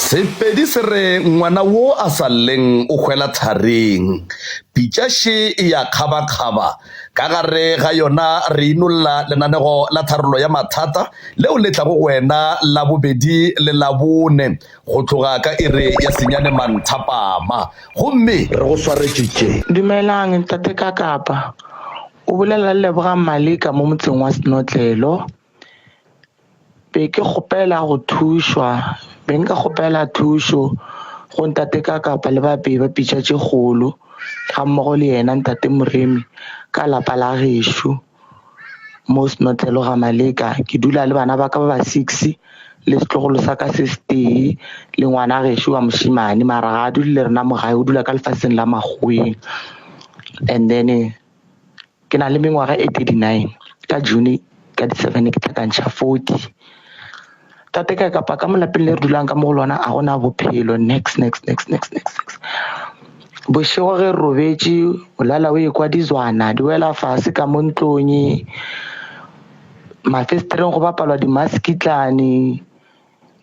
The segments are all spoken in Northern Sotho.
Sepedi se re ngwana wo a sa lleng o hwela tharing. Pitša še e a kgabakgaba. Ka gare ga yona re inolla lenanego la tharollo ya mathata leo le tlago go wena Labobedi le Labone go tloga ka iri ya senyane manthapama. Gomme re go swaretše tše. Dumelang ntate Kakapa. O bolela le Lebogang Maleka mo motseng wa Senotlelo. Be ke kgopela go thušwa, be nka kgopela thušo go ntate Kakapa le bapei ba pitša tše kgolo ga mmogo le yena ntate Moremi ka lapa la gešo mo Senotlelo ga Maleka. Ke dula le bana ba ka ba ba six le setlogolo sa ka se setee le ngwana gešo wa mošemane mara ga a dule le rena mo gae o dula ka lefaseng la makgoweng. And then ke na le mengwaga e 39 ka June ka di-seven ke tlhakantšha 40. Tate ka kapa ka mo lapeng le re dulang ka mo go lona a gona bophelo nex nex nex nex nex nex. Bošego ge re robetše o lala o ekwa dizwana di wela fase ka mo ntlong, mafesetereng go bapalwa dimasekitlane.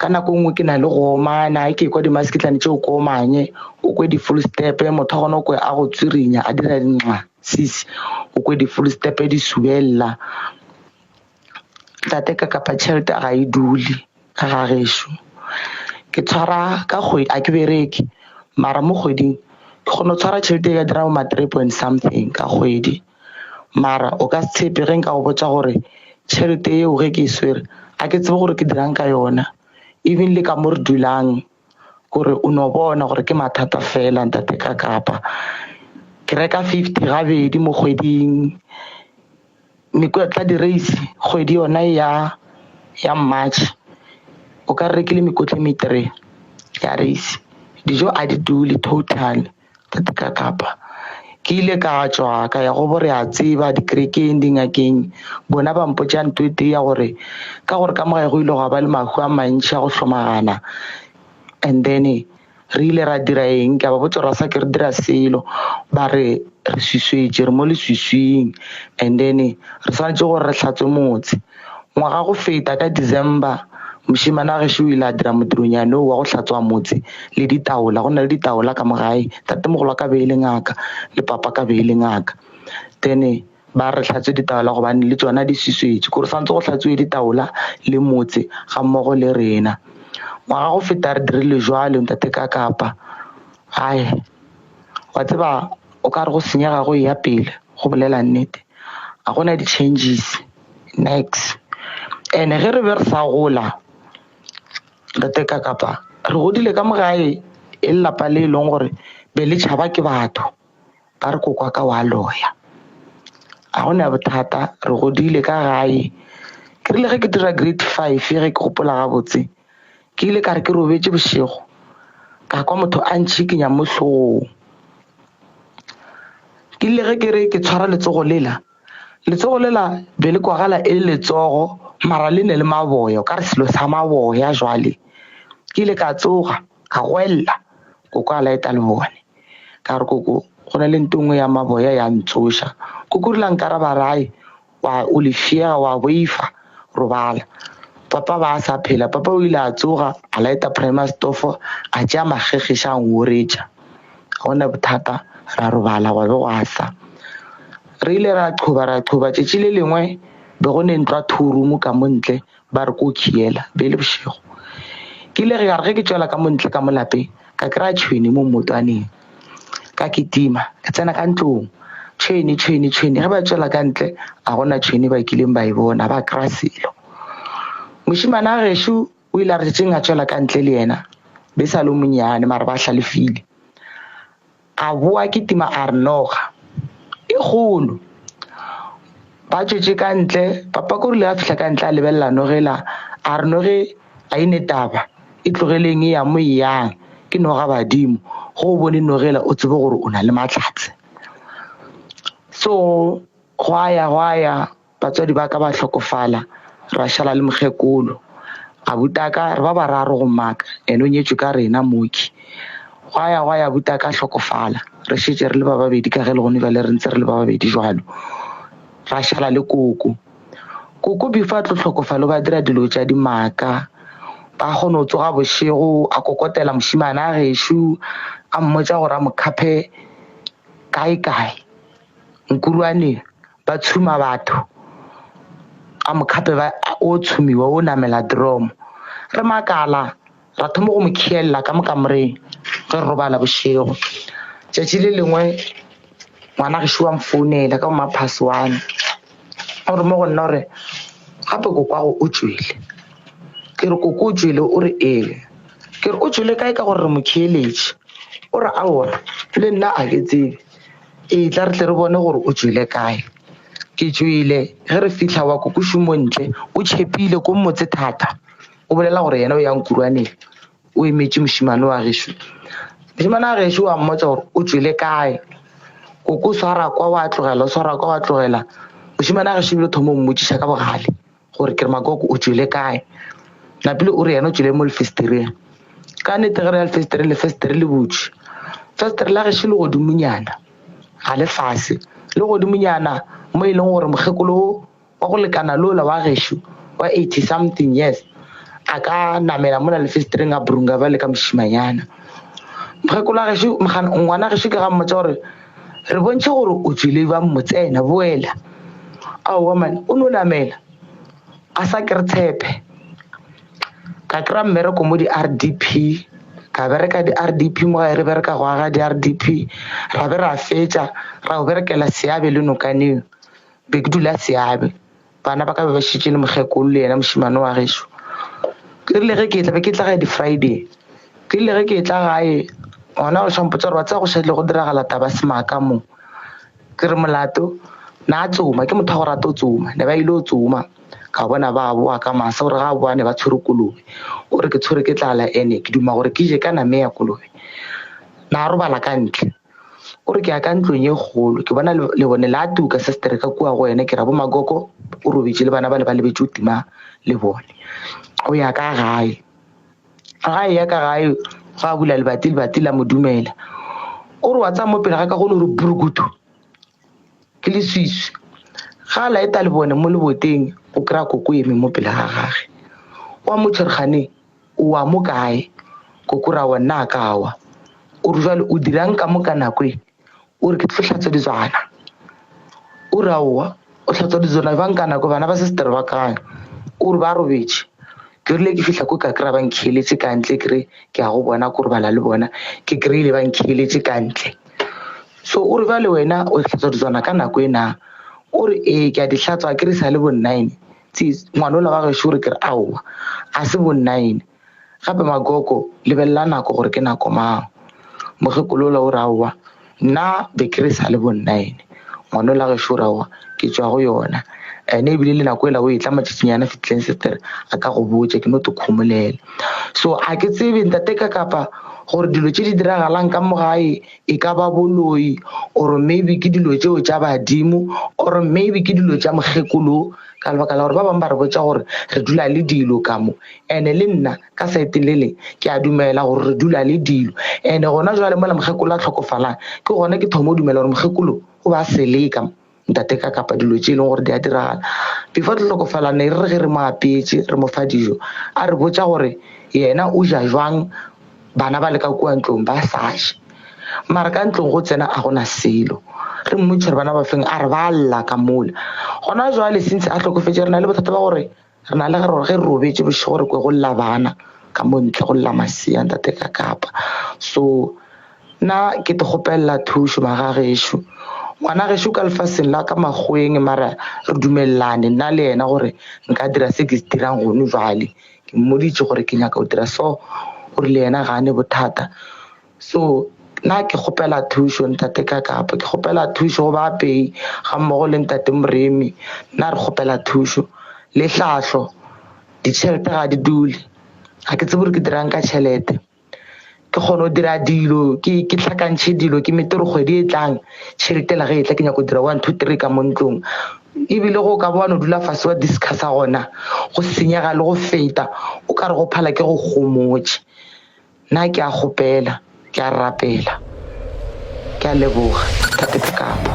Ka nako e nngwe ke na le go omana ke kwa dimasekitlane tšeo ko omanye o kwe di-full step motho wa gona o kwe a go tswirinya a dira dinxa sis o kwe di-full step di subelela. Tate ka kapa tšhelete ga e dule ka ga gešo ke tshwara ka kgwedi a ke bereke mara mo kgweding ke kgona go tshwara tšhelete e ka dira bo ma three point something ka kgwedi. Mara o ka se tshepe ge nka go botša gore tšhelete yeo ge ke e swere ga ke tsebe gore ke dirang ka yona. Even le ka mo re dulang kore o no bona gore ke mathata fela ntate ka kapa. Ke reka 50 gabedi mo kgweding, mekotla di-race kgwedi yona ya ya March o ka re rekile mekotla e me three ya race. Dijo a di dule total. Tate ka kapa ke ile ka tšwa ka ya go bo re a tseba dikerekeng dingakeng bona ba mpotša nto e tee ya gore ka gore ka mogae go ile gwa ba le mahu a mantši a go hlomagana and then re ile ra dira eng ka ba botša gore a sa ke re dira selo ba re re swiswetše re mo leswiswing and then re swanetše gore re hlatswe motse Ngwaga go feta ka December, mošemane wa gešo o ile a dira modironyane wo wa go hlatswa motse le ditaola. Go na le ditaola ka mo gae. Tatemogolo wa ka be e le ngaka le papa ka be e le ngaka. Then ba re hlatswe ditaola gobane le tšona di swiswetše. Kore santse go hlatsuwe ditaola le motse ga mmogo le rena. Ngwaga go feta re dirile jwalo ntate ka kapa. Ai wa tseba o ka re go senyega go eya pele go bolela nnete. Ga gona di-changes. Niks. And ge re be re sa gola re teka kapa re godile ka mo gae e le lapa le e leng gore be le tšhaba ke batho ba re kokwa ka wa loya. Ga gona bothata re godile ka gae. Ke rile ge ke dira grade five ge ke gopola gabotse ke ile ka re ke robetše bošego ka kwa motho a ntšhikinya mo hlogong. Ke ile ge ke re ke tshwara letsogo lela Letsogo lela be le kwagala e le letsogo mara le ne le maboya o ka re selo sa maboya jwale. Ke ile ka tsoga ka goelela koko a laeta lebone ka re koko go na le nto nngwe ya maboya ya ntsoša. Koko o rile a nkaraba a re ai wa o lefšega wa boifa robala. Papa ba a sa phela papa o ile a tsoga a laeta primer stofo a tšea makgekgeša a nhoretša. Ga gona bothata ra robala gwa be gwa sa. Re ile ra qhoba ra qhoba tšatši le lengwe be go ne ntlo ya two room ka mo ntle ba re ko khiela be le bošego. Ke ile ge re ge ke tšwela ka mo ntle ka mo lapeng ka kry-a tšhwene mo mmotwaneng ka kitima ka tsena ka ntlong tšhwene tšhwene tšhwene ge ba tšwela ka ntle a gona tšhwene ba kileng ba e bona ba kry-a selo. Mošemane a gešo o ile a re tšatšing a tšwela ka ntle le yena be sa le monnyane mara ba hlalefile. A boa kitima a re noga e kgolo. Ba tšwetše ka ntle, papa ko rile a fihla ka ntle a lebelela nogela a re noge a e ne taba e tlogeleng e ya mo e yang ke noga badimo go o bone nogela o tsebe gore o na le mahlatse. So gwa ya gwa ya Batswadi ba ka ba hlokofala, ra šala le mokgekolo. Abutaka, re ba bararo go mmaka, ene o nyetšwe ka rena mooki. Gwa ya gwa ya abutaka a hlokofala, re šetše re le ba babedi ka ge le gone bjale re ntse re le ba babedi jwalo. Ra šala le koko. Koko before a tlo hlokofala o ba dira dilo tša dimaka. Ba kgona go tsoga bošego a kokotela mošemane a gešo a mmotša gore a mo khaphe kae kae nkurwane ba tshuma batho a mo khape ba o tshumiwa o namela dromo re makala ra thoma go mo khielela ka mo kamoreng ge re robala bošego tšatši le lengwe ngwana gešo wa mfounela ka bo ma-past one o re mo go nna gore gape kokwago o tšwele ke re koko o tšwele o re ee ke re o tšwele kae ka gore re mo kheeletše o re aowa le nna a ke tsebe ee tla re tle re bone gore o tšwele kae ke tšwele ge re fihla wa koko šomo ntle o tšhepile ko motse thata o bolela gore yena o yang kurwaneng o emetše mošemane wa gešo mošemane wa gešo wa mmotsa gore o tšwele kae koko swara kwa wa tlogela o swara kwa wa tlogela mošemane wa gešo ebile thoma o mmotšiša ka bogale gore ke re makoko o tšwele kae napile o re yena o tšwele mo lefestereng ka nnete ge re ya lefestereng lefestere le butše festere la gešo le godimonyana ga le fase le godimonyana mo e leng gore mokgekolo wa go lekana le ola wa gešo wa 80 something years a ka namela mola lefestereng a brunga ba le ka mošimanyana mokgekolo wa gešo ngwana gešo ke ga mmotsa gore re bontšhe gore o tswile ba mmotsena boela aowa mane o no namela a sa ke re tshepe ka kry-a mmereko mo di-R_D_P ka bereka di-R_D_P mo gae re bereka go aga di-R_D_P ra be ra fetša ra go berekela seabe le nokaneng be ke dula seabe bana ba ka be ba šetše le mokgekolo le yena mošemane wa gešo ke rile ge ke tla be ke tla gae di-friday ke rile ge ke tla gae gona go šampotsa gore wa tsaya go šadile go diragala taba semaka mo ke re molato na tsoma ke motho wa go rata o tsoma ne ba ile o tsoma ka bona ba boa ka masa gore ga boa ne ba tshwere kolobe o re ke tshwere ke tlala ene ke duma gore ke je ka name ya kolobe na robala ka ntle o re ke ya ka ntlong ye kgolo ke bona lebone la tuka sestere ka kua go yena ke ra bo makoko o robetše le bana ba le ba lebetše o tima lebone o ya ka gae ga e ya ka gae ga a bula lebati lebati la mo dumela o re wa tsaya mo pele ga ka go no re burukutu ke leswiswi ga a laeta lebone mo leboteng o kry-a koko eme mo pele ga gage wa mo tšheregane O wa mo kae? Koko ra wa nna a ka wa. O re jwale o dirang ka mo ka nako e? O re ke tlo hlatswa ditswana. O re aowa o hlatswa ditswana bjang ka nako bana ba sister ba kae? O re ba robetše. Ke rile ke fihla ko ka kry-a ba nkheletše ka ntle ke re ke ya go bona ko robala le bona ke kry-ile ba nkheletše ka ntle. So o re bjale wena o hlatswa ditswana ka nako e na? O re ee ke a di hlatswa ke re sa le bo nine. Ngwana ola wa gešo re ke re aowa a se bo nine gape magogo lebelela nako gore ke nako mang mokgekolo ola o re aowa nna be ke re sa le bo nine ngwana ola gešo re aowa ke tšwa go yona ene ebile le nako ela o e tla matšatšinyana fitlhileng sister a ka go botša ke no te kgomolela so a ke tsebe ntate ka kapa gore dilo tše di diragalang ka mo gae e ka ba boloi or maybe ke dilo tšeo tša badimo or maybe ke dilo tša mokgekolo ka lebaka la gore ba bangwe ba re botša gore re dula le dilo ka mo ene le nna ka saeteng le leng ke a dumela gore re dula le dilo ene gona jwale mola mokgekolo a tlhokofalang ke gona ke thomo o dumela gore mokgekolo o ba seleka ntate ka kapa dilo tše e leng gore di a diragala before re tlhokofala ne re re ge re mo apeetše re mo fa dijo a re botša gore yena o ja jwang bana ba le ka kua ntlong ba sa je mara ka ntlong go tsena a gona selo re mmotše gore bana ba feng a re ba lla ka mola gona jwale since a hlokofetše re na le bothata ba gore re na le gore ge re robetše bošego re kwe go lla bana ka mo ntle go lla masea ntate ka kapa so nna ke te kgopelela thušo magagešo ngwana gešo ka lefaseng la ka makgoweng mara re dumelelane nna le yena gore nka dira se ke se dirang gone jwale ke mmoditše gore ke nyaka go dira so gore le yena ga a ne bothata so nna ke kgopela thušo ntate ka kapa ke kgopela thušo go baapei ga mmogo le ntate moremi nna re kgopela thušo le hlahlo ditšhelete ga di dule ga ke tsebe gore ke dirang ka tšhelete ke kgone go dira dilo ke ke hlakantšhe dilo ke mete gore kgwedi e tlang tšhelete la ge e tla ke nyako dira one two three ka mo ntlong ebile go ka bo wa no dula fase wa discussa gona go senyega le go feta o ka re go phala ke go gomotše nna ke a kgopela ke a rapela ke a leboga tate Kapa.